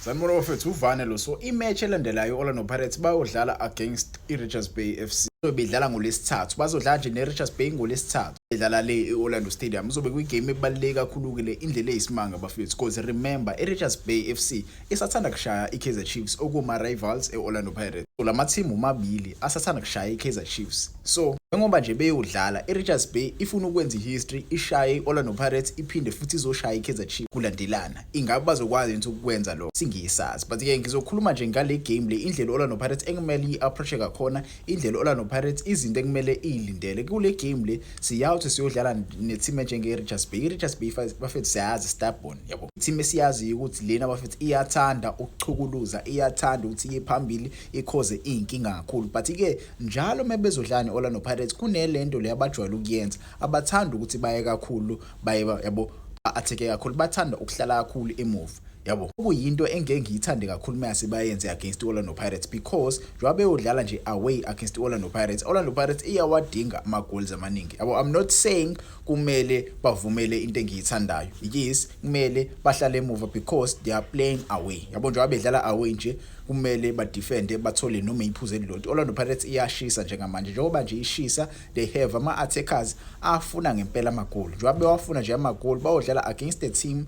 Sanibona bafethu, uvane lo. So i-match elandelayo, Orlando Pirates bayodlala against i-Richards Bay FC. Bedlala ngolesithathu, bazodlala nje ne-Richards Bay ngolesithathu, bedlala le e-Orlando Stadium. Kuzobe kuyigame ebaluleke kakhulu-ke le, indlela eyisimanga bafethu, because remember, i-Richards Bay FC isathanda kushaya i-Kaizer Chiefs, okuma-rivals e-Orlando Pirates. So lama team omabili asathanda kushaya i-Kaizer Chiefs. So njengoba nje beyodlala, i-Richards Bay ifuna ukwenza i-history, ishaye i-Orlando Pirates, iphinde futhi izoshaya i-Kaizer Chiefs kulandelana. Ingabe bazokwazi yini ukukwenza lokho? Singisazi, but-ke ngizokhuluma nje ngale game le, indlela i-Orlando Pirates ekumele i-approach ngakhona, indlela i-Orlando Pirates, izinto ekumele iyilindele kule game le. Siyawuthi siyodlala ne-team enjenge-Richards Bay. I-Richards Bay bafethu siyazi, stubborn, yabo, team esiyaziyo ukuthi lena bafethu iyathanda ukuchukuluza, iyathanda ukuthi iye phambili, ikhoze iy'nkinga kakhulu. But-ke njalo uma bezodlala ne-Orlando Pirates, kunelento le abajwayele ukuyenza, abathanda ukuthi baye kakhulu, baye, yabo, ba-attack-e kakhulu, bathanda ukuhlala kakhulu emuva, yabo. Okuyinto engeke ngiyithande kakhulu mase bayenze against i-Orlando Pirates, because njengoba beyodlala nje away against i-Orlando Pirates, Orlando Pirates iyawadinga ama-goals amaningi, yabo. I'm not saying kumele bavumele into engiyithandayo. Yes, kumele bahlale emuva because they are playing away, yabo. Njengoba bedlala away nje, kumele badefende, bathole noma iphuzu elilodwa. Orlando Pirates iyashisa njengamanje. Njengoba nje ishisa, they have ama-attackers afuna ngempela amagoli. Njengoba bewafuna nje amagoli, bayodlala against a team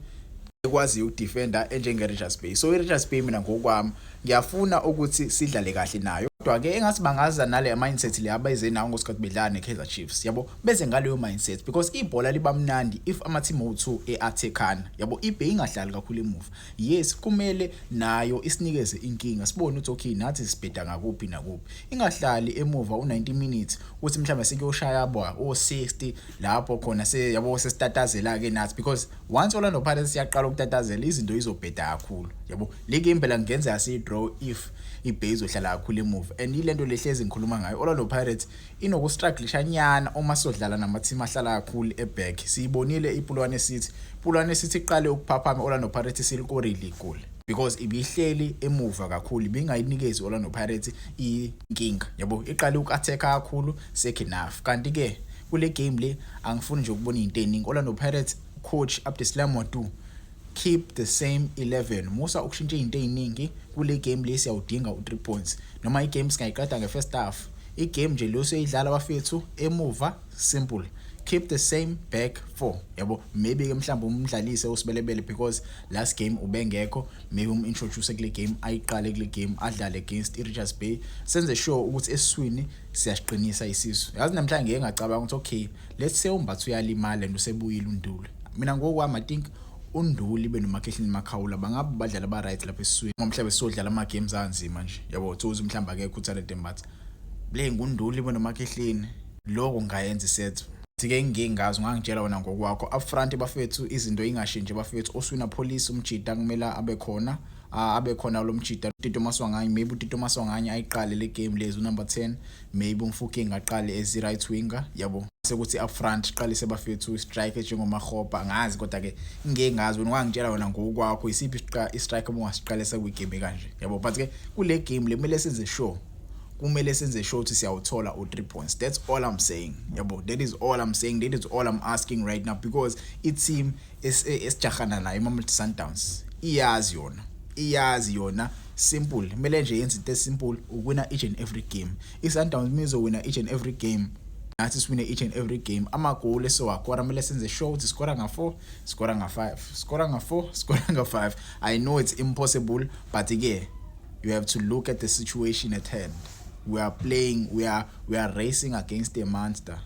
ekwaziyo ukudefenda enjenge-Richards Bay. So i-Richards Bay, mina ngokwami ngiyafuna ukuthi sidlale kahle nayo, kodwa-ke engathi bangaza nale mindset le abayeze nayo ngosikhathi bedlala ne-Kaizer Chiefs, yabo, beze ngaleyo mindset, because ibhola liba mnandi if ama-team owu-two e-attackana, yabo. IBay ingahlali kakhulu emuva. Yes, kumele nayo isinikeze inkinga, sibone ukuthi okay, nathi sibheda ngakuphi nakuphi. Ingahlali emuva u-90 minutes, ukuthi mhlawumbe sekuyoshaya bo o-60 lapho khona se, yabo, sesitatazela-ke nathi, because once Orlando Pirates yaqala ukutatazela, izinto izobheda kakhulu, yabo. Le game phela kungenzeka siyi-draw if iBay izohlala kakhulu emuva, and ilento lehlezi ngikhuluma ngayo, Orlando Pirates inokustrugglisha nyana uma sodlala nama-team ahlala kakhulu eback. Siyibonile iPolokwane City. Polokwane City iqale ukuphaphama Orlando Pirates silikorile igoli because ibihleli emuva kakhulu, ibingayinikezi Orlando Pirates inkinga, yabo. Iqale uku-attack kakhulu second half. Kanti-ke kule game le angifuni nje ukubona izinto eziningi. Orlando Pirates coach Abdeslam Ouaddou, keep the same 11, musa ukushintsha izinto eziningi kule game le. Siyawudinga u3 points, noma igame singayiqeda nge-first half. Igame nje lo seyidlala bafethu emuva, simple, keep the same back four, yabo. Maybe ke mhlawumbe umdlalise uSebelebele because last game ubengekho, maybe umintroduce kule game, ayiqale kule game, adlale against iRichards Bay. Senze sure ukuthi esiswini siyasiqinisa isisu. Yazi, namhlanje ngeke ngacabanga ukuthi okay, let's say uMbatha uyalimala and usebuyile uNduli. Mina ngokwami I think uNduli benoMakhehleni Makhaula bangabe badlala ba right lapha esiswini, ngoba mhlawumbe sodlala ama games anzima nje, yabo, thozi mhlawumbe akekho uTalente Mbatha, play nguNduli benoMakhehleni, lokho kungayenza iset. Sike ngike ngazi, ungangitshela wena ngokwakho. Up front bafethu, izinto ingashintshi bafethu. Oswin Appollis umjida kumele abe khona, abe khona lo mjida. Tito Maswanganyi, maybe uTito Maswanganyi ayiqale le game lezi number 10, maybe uMofokeng aqale as right winger, yabo. Sekuthi up front qalise bafethu strike njengoMakgopa, angazi, kodwa ke ngeke ngazi, wena ungangitshela wena ngokwakho, isiphi i-strike obungasiqalisa kwigame kanje, yabo. But ke kule game le kumele senze sure, kumele senze sure ukuthi siyawuthola u3 points. That's all I'm saying, yabo. That is all I'm saying, that is all I'm asking right now, because i-team esijahana nayo, iMamelodi Sundowns, iyazi yona, iyazi yona. Simple, kumele nje yenze into esimple, ukuwina each and every game. I-Sundowns mizowina each and every game, nathi siwine each and every game. Amagoli esiwakora, kumele senze sure ukuthi sikora nga-4, sikora nga-5, sikora nga-4, sikora nga-5. I know it's impossible, but ke you have to look at the situation at hand. We are playing, we are racing against a monster.